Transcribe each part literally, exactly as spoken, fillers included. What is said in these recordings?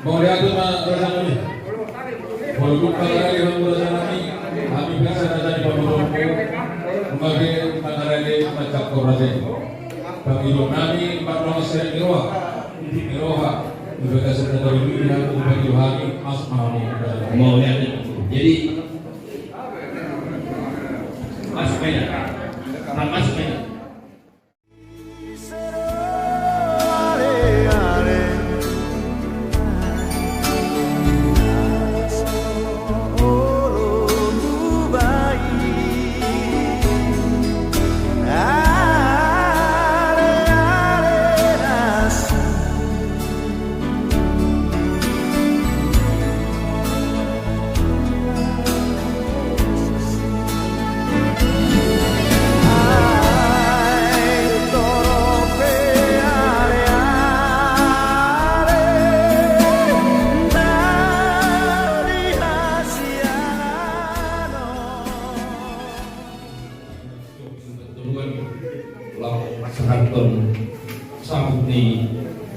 Mauliate ma raja nami. Molo dung mangarade hamu raja nami, hami pe asa raja ni pamoruonmu, mauliate mangarade mansai raja i. Pangidoan nami, parlongas sian ni roha, di ni roha, di bagasan na taringot i, di hami, mas mauliate raja nami. Mauliate. Jadi, mas mena, mas mena. Laho pasahathon sabut ni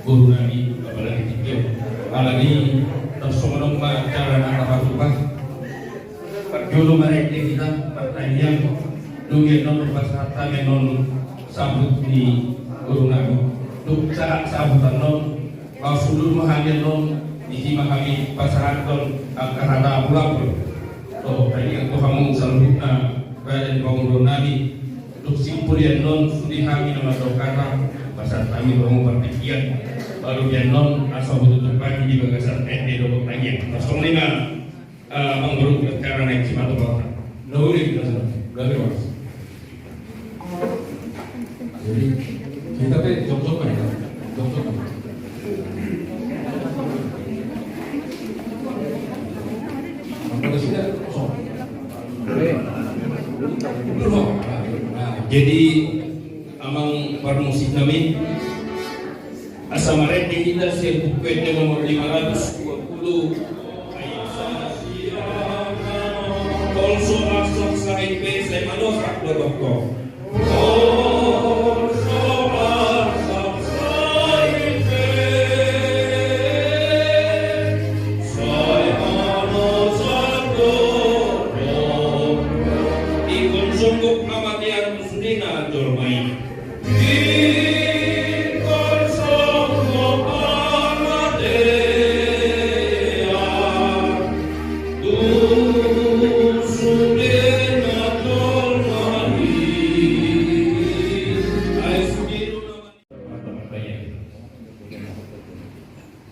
boru nami, apalagi tingki on. Alani tarsongon on ma acara na tapatupa. Parjolo marende hita martangiang, dung i annon pasahat hami annon sabut ni boru nami. Dung sahat sabut annon, laos hundul ma hami annon, disi ma hami pasahathon angka hata apulapul. Dohot tangiang tu hamu saluhutna raja ni pamoruon nami. Dung simpul i annon, sude hami na mandok hata, pasahat hami tu hamu partingkian. Baru i annon asa hututup hami di bagasan ende dohot tangiang. Laos songon i ma, eh, amang boru, acara naeng sipatupaon. Na uli kita sana. Gabe mas. Jadi, kita pe jongjong aja. Jongjong aja. Apa sih ya? Kosong. Oke. Belum. Nah, jadi, amang parmusik nami, asa marende hita sian Buku Ende nomor lima ratus dua puluh. Tolso arsak sahit pe sai manosak do doktor. Tolso arsak sahit pe sai manosak do doktor. Ingkon songgop hamatean tu sudena jolma i.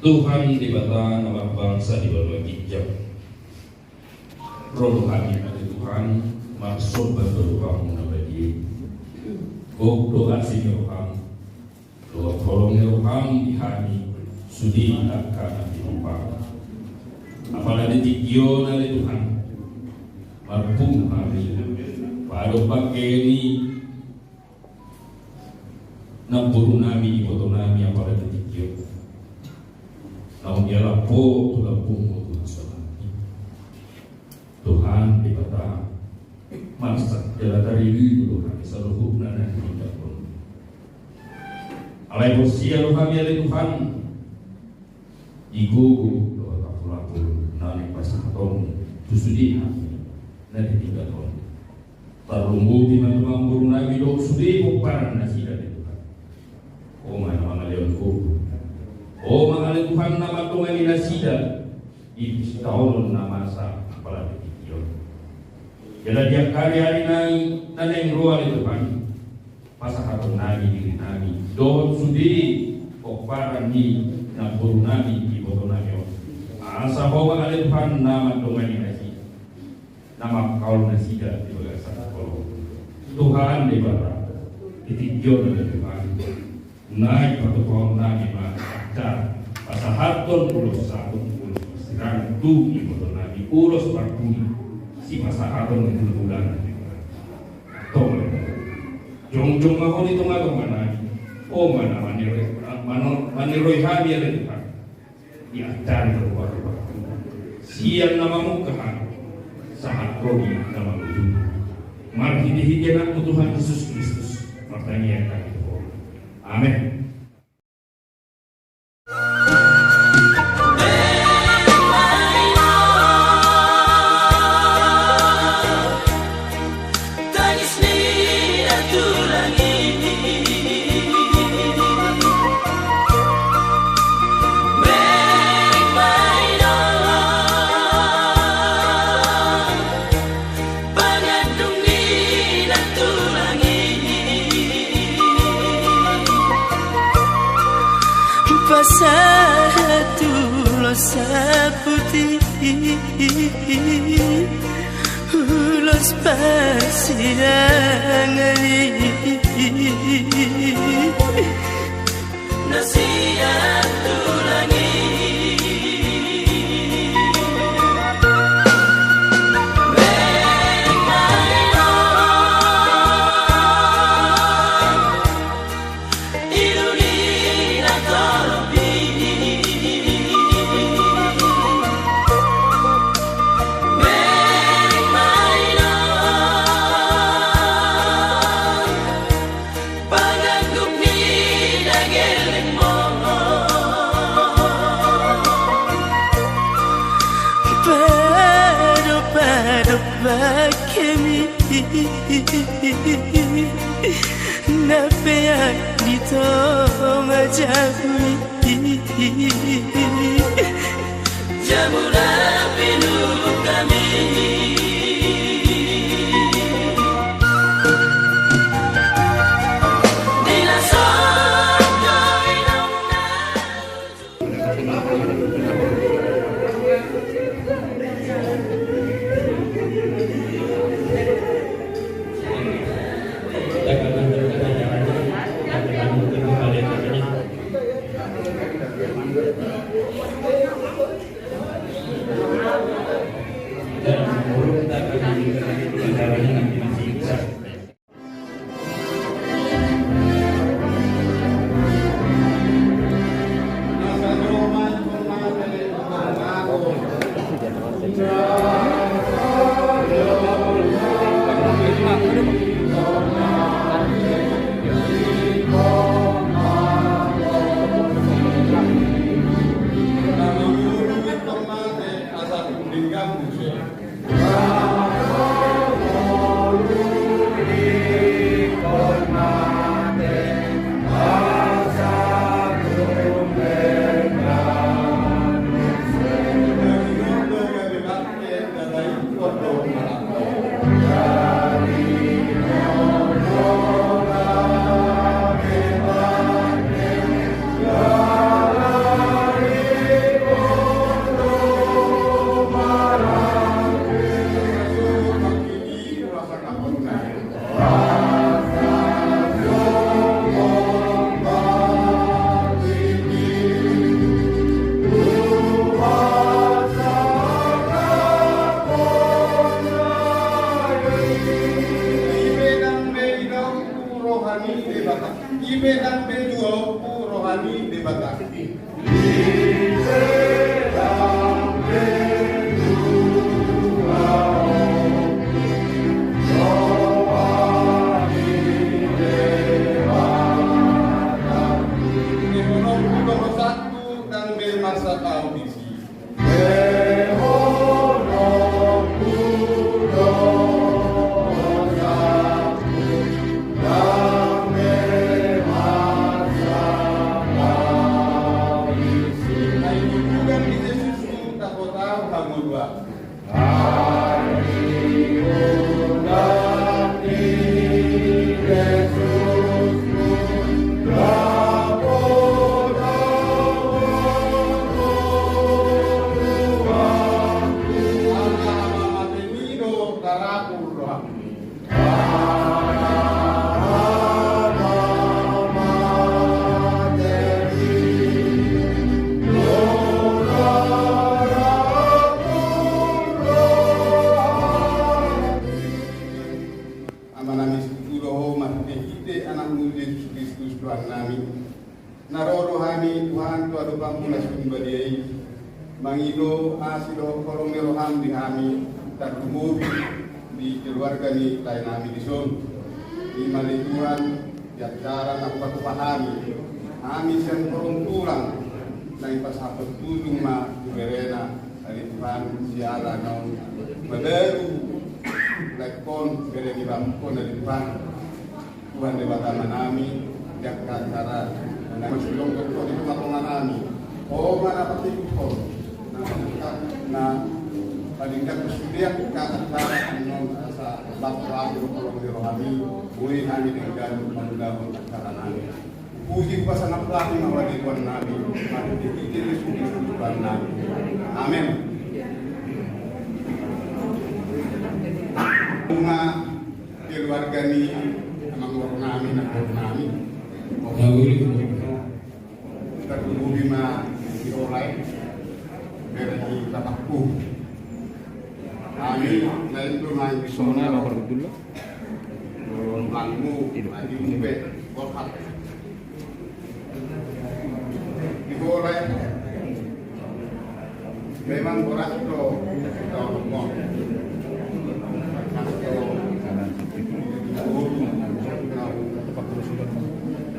Tuhan Debata na marbangsa di banua ginjang. Ro do hami ale Tuhan, marsomba tu rohamu na badia i. Gok do asi ni rohamu, dohot holong ni rohamu di hami, sude angka na pinopam. Apala di tingki on ale Tuhan, marpungu hami, padopak hami, namboru nami, iboto nami, apala di tingki on. Naung dialap ho tu lambungmu Tuhan sonari. Tuhan Debata, marsak jala tarilu do hami saluhutna na hinangkon. Alai porsea do hami ale Tuhan, di gogo dohot apulapul na naeng pasahatonmu tu sude hami na ditinggalhon. Tarlumobi ma tu namboru nami dohot sude pomparan nasida ale Tuhan. Ho ma na mangalehon gogo. Ho ma ale Tuhan na mandongani nasida di sitaonon na masa apala di tingki on. Jala di angka ari-ari na naeng ro ale Tuhan, pasahaton nami diri nami dohot sude pomparan ni namboru nami, iboto nami on. Asa ho ma ale Tuhan na mandongani nasida, na mangkaol nasida di bagasan holong. Tuhan Debata, di tingki on ale Tuhan, naeng patupaon nami ma acara pasahathon ulos saut, ulos parsirangan tu iboto nami, ulos parpudi, sipasahaton ni hulahula nami. Tong, jongjong ma ho di tonga-tonga nami. Ho ma na maniroi, mano-, maniroi hami ale Tuhan. Di acara na rupa-rupa. Sian na mamungka hami, sahat ro di na mangujungi. Marhite-hite Anakmu Tuhan Jesus Kristus, martangiang hami tu Ho. Amen. Sahat ulos saput i, ulos parsidangan i. Na sian tulang i. Bereng ma inong. I doli na torop i. Bereng ma inong. Pangangguk ni na gellengmon. Padopadop bangkemi na peak di tonga jabu i. Jabu na pinungka mi. Di na songon i nang na. Ipe ndang be juaonku roha ni Debata. Ndang be marsak ahu disi. Amanami, situtu do Ho marhitehite Anakmu Jesus Kristus Tuhannami. Na ro do hami, Tuhan, tu adopanMu na sun badia i, mangido asi dohot holong ni rohaM di hami, tarlumobi di keluarga ni laenami dison. I ma ale Tuhan, di acara na hupatupa hami, hami sian holong tulang na dipasahat tujung ma tu berena, ale Tuhan, siala naung mabaru laengkon bere ni bangkon, ale Tuhan. Tuhan Debata Amanami, di angka acara na masujong dohot di tongatonganami, Ho ma na patirushon, na, na palinggahon sude angka acara annon asa baru dohot holong ni rohaMi, boi hami denggan mangulahon acaranami. Puji hupasangap hami ma di Tuhan nami, marhite Jesus Kristus Tuhan nami. Amen. Bunga keluarga ni amang boru nami, nang boru nami. Tarlumobi ma di Horai, bere ni bapakku. Hami lain tu main di sana. Lalu, lagi umpe, golhar. Di Horai. Memang borat do, do mo.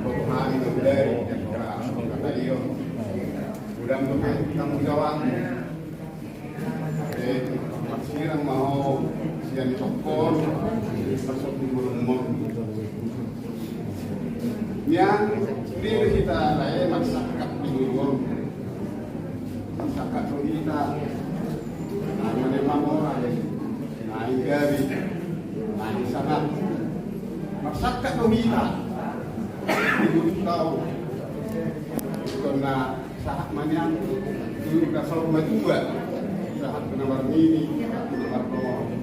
Udah, udah, udah, udah, udah, udah, Marsirang ma ho sian i tongkon, pasok di bolon-bolon. Nian, sude do hita lae marsangkap di bolon-bolon. Marsangkap do hita. Naeng manoran, naeng gabe, naeng sangap. Marsangkap do hita. Di bolon-bolon. Karena Sahat ma nian tu na saur matua, sahat tu na marnini, sahat tu na marnono.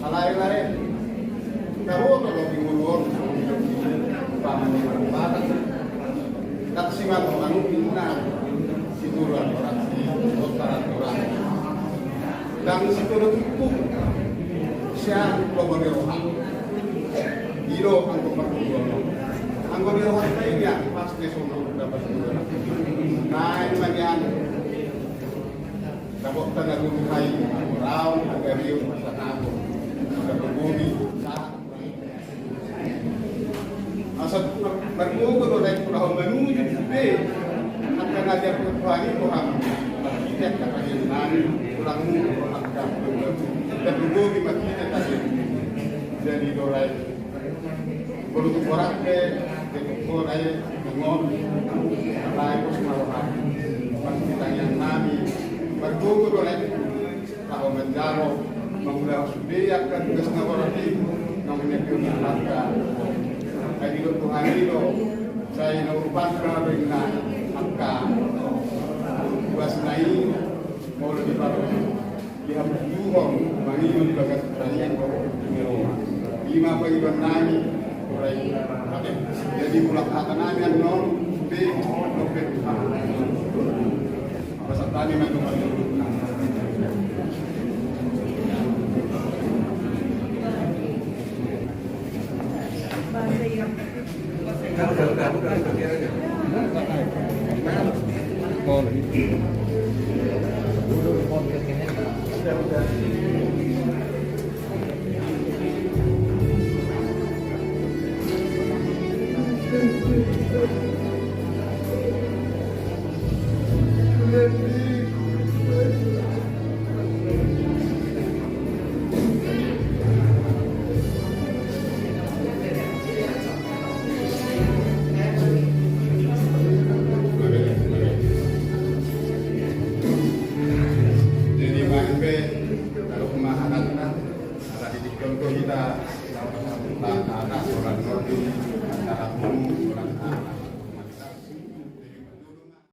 Alai lae, taboto do di ngolu on, umpama ni marbatas. Ndang siman do manuk ninna, situru aturan, situru aturan. Ndang situru tutu, sian lomo ni roha. I do anggo parguru on. Anggo di rohanta i nian, pasti songon dapat guru. Naeng ma nian. Dapotta na guru hai, raun, agarion, pasanapo. Dapat guru, sahat. Asa margogo do naik pulahon manuju be. Angka na dia pulahon i, pulahon. Marhite angka bagian nami, pulahon, pulahon. Dapat guru, marhite bagian. Jadi do lae. Bolu tu borat pe, de tu borat e, nungon, alai pos ma roha. Pas di tangiang nami, margogo do lae, laho manjalo, mangula sude angka tugas na borat i, nang ne pion angka. Ai didok Tuhan i do, sai na urupan na do inna angka. Tugas na i, molo di baru. Di hamu juhon, mangido di bagas pertanian, di Roma. Ima pangidoan nami, mulai, ate. Jadi, mulak hata nami, annon, be, dope, apa satani, maju, maju. Jadi, main be, kalau pemahaman, ada di contoh kita, anak-anak, orang tua, anak-anak,